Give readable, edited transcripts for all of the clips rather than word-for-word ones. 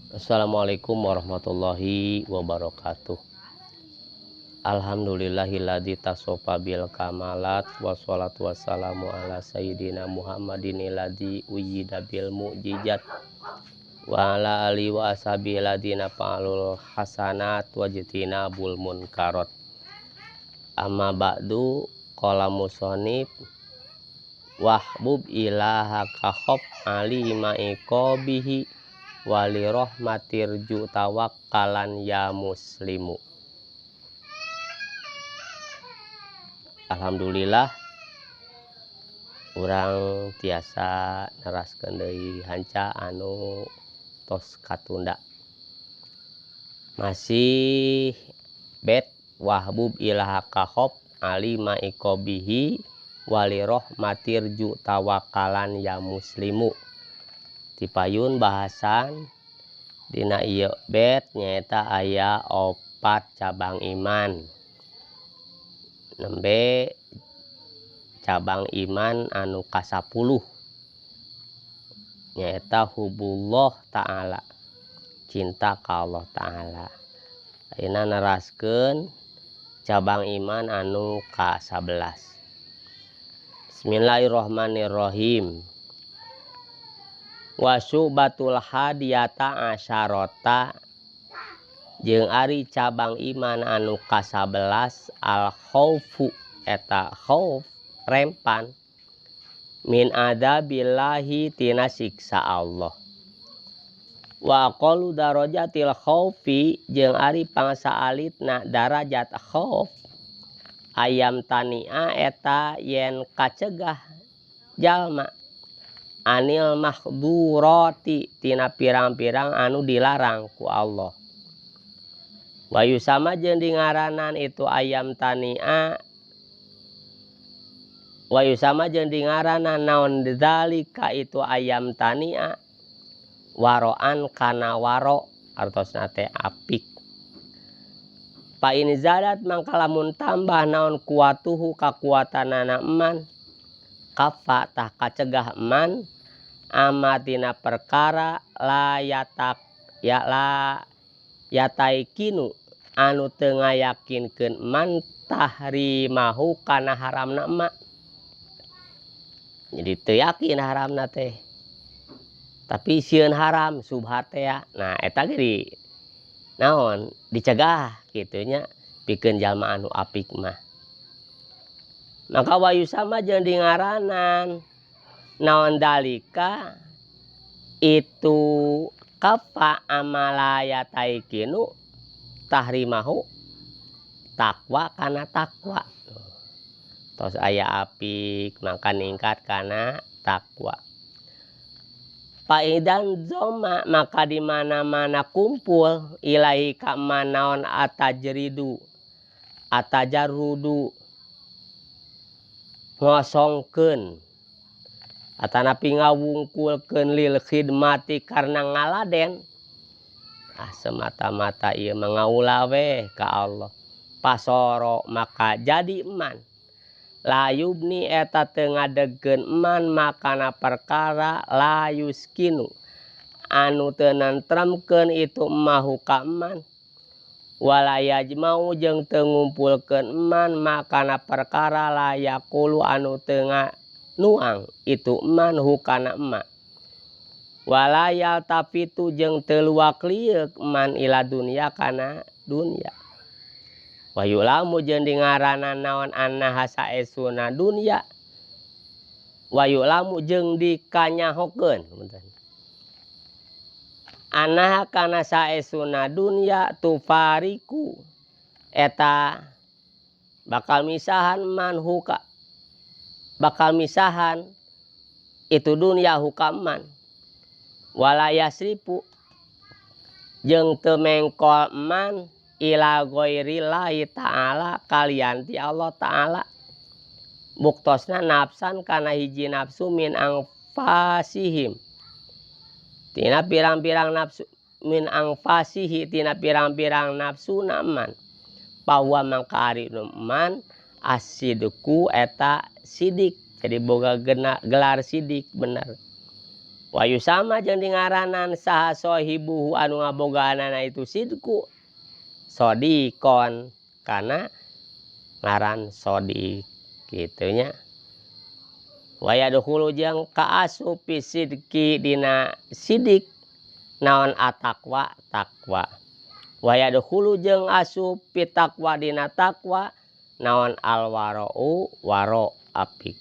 Assalamualaikum warahmatullahi wabarakatuh. Alhamdulillahilladzi tasofa bil kamalat wassalatu wassalamu ala sayyidina Muhammadin alladzi uyyida bil mu'jizat wa ala alihi wa ashabihi alladzina fa'alul hasanat wajtinabul munkarat. Amma ba'du, qala musannif wahbub ilaha kahop ali ma'iqabihi wali rahmatirju tawakkalan ya muslimu. Alhamdulillah urang tiasa neraskeun deui hanca anu tos katunda. Masih bet wahbub ilaha kahop ali ma'iqabihi wali rahmatirju tawakkalan ya muslimu. Tipayun bahasan dina ieu bet nyaeta aya 4 cabang iman. Nembe cabang iman anu ka-10 nyaeta hubullah ta'ala, cinta ka Allah ta'ala. Ayeuna neraskeun cabang iman anu ka-11. Bismillahirrahmanirrahim. Wasubatul hadiyata asyarota jeung ari cabang iman anu ka-11 al khaufu eta khauf rempan min adzabillahi tina siksa Allah. Wa aqallu darajatil khaufi jeung ari pangsa alitna darajat khauf ayam tania eta yen kacegah jalma anil mahdurati tina pirang-pirang anu dilarang ku Allah. Wa yusama jeung dingaranan itu ayam tania wa yusama jeung dingaranan naon dzalika itu ayam tania waroan kana waro artosna teh apik. Pa in zadat mangka lamun tambah naon kuatuhu kakuatanana eman kafa tah kacegah eman amatina perkara layatak ya la yataikinu anu teu ngayakinkeun eman tahrimahu kana haramna emak. Jadi teu yakin haramna teh tapi sieun haram subhat teh ya. Nah eta ge di naon dicegah kitu nya pikeun jalma anu apik mah. Maka wayu sama jeung dingaranan naon dalika itu kafa amalaya taikinu tahrimahu takwa kana takwa. Tos aya apik maka ningkat kana takwa. Paidan zoma maka di mana-mana kumpul ilahi ka manaon atajridu atajarrudu ngosongkeun atanapi ngawungkulkeun lil khidmati karena ngaladen. Ah semata-mata ieu mah ngaula we ka Allah. Pasoro maka jadi eman layubni eta teu ngadegkeun eman makana perkara layuskinu anu teu nentremkeun itu mahu ka eman walayajmau jeung teu ngumpulkeun eman makana perkara layakulu anu teu nuang itu eman hukana emak walayal tapitu jeung teu luak lieuk eman ila dunya kana dunya. Wayulamu jeung dingaranan naon annaha saesuna dunya wayulamu jeung dikanyahokeun annaha kana saesuna dunya tufariku eta bakal misahan man huka bakal misahan itu dunya hukaman wala yasrifu jeung teu mengkol man ila ghairillahi ta'ala kalian ti Allah ta'ala buktosna nafsan kana hiji nafsu min anfasihim tina pirang-pirang nafsu min anfasihi tina pirang-pirang nafsu naman bahwa mangka ari man asidku eta sidik jadi boga gelar sidik bener. Wa yusama jeung dingaranan saha sahibuhu anu ngabogaanana itu sidku sodikon kana ngaran sodik kitu nya. Wa yadkhulu jeung kaasup fi sidqi dina sidik naon ataqwa taqwa. Wa yadkhulu jeung asup fi taqwa dina taqwa naon alwara'u waro apik.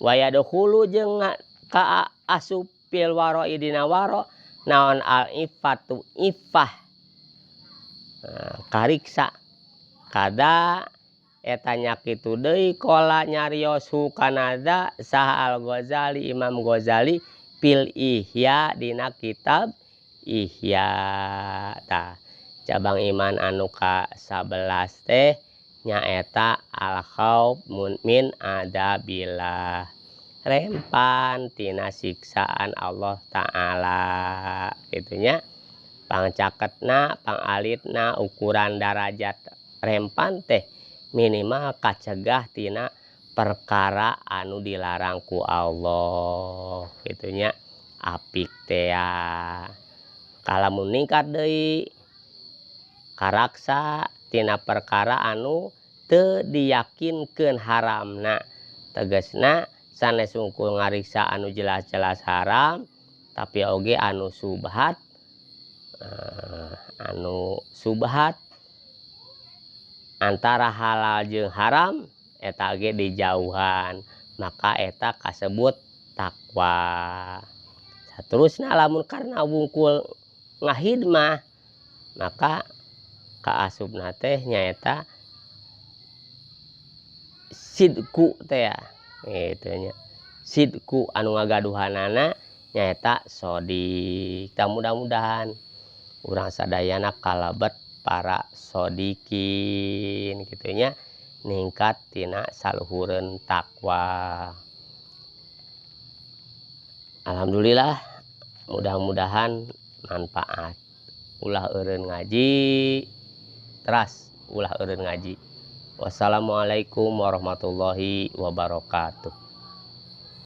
Wa yadkhulu jeung ka asup fil wara'i dina waro naon al iffatu iffah. Nah, kariksa kada eta nya kitu deui qala nyarios hu kana saha Al Ghazali Imam Ghazali fil Ihya dina kitab Ihya. Tah cabang iman anu ka 11 teh nyaeta al khauf min adzabillah, rempan tina siksaan Allah Ta'ala kitu nya. Pangcaketna pangalitna ukuran darajat rempan teh minimal kacegah tina perkara anu dilarang ku Allah kitu nya. Apik tea kalamun ningkat deui karaksa tina perkara anu teu diyakinkeun haramna, tegasna sanes sungkul ngariksa anu jelas-jelas haram tapi oge anu subhat, anu subhat antara halal jeung haram eta ge dijauhan maka eta kasebut takwa. Saterusna lamun karena wungkul ngahidmah maka kaasupna teh nyaeta sidku teh ya kitu nya. Sidku anu ngagaduhanana nyaeta sodik. Tah mudah-mudahan urang sadayana kalebet para sodikin kitu nya, ningkat tina saluhureun takwa. Alhamdulillah, mudah-mudahan manfaat. Ulah eureun ngaji teras, ulah eureun ngaji. Wassalamualaikum warahmatullahi wabarakatuh.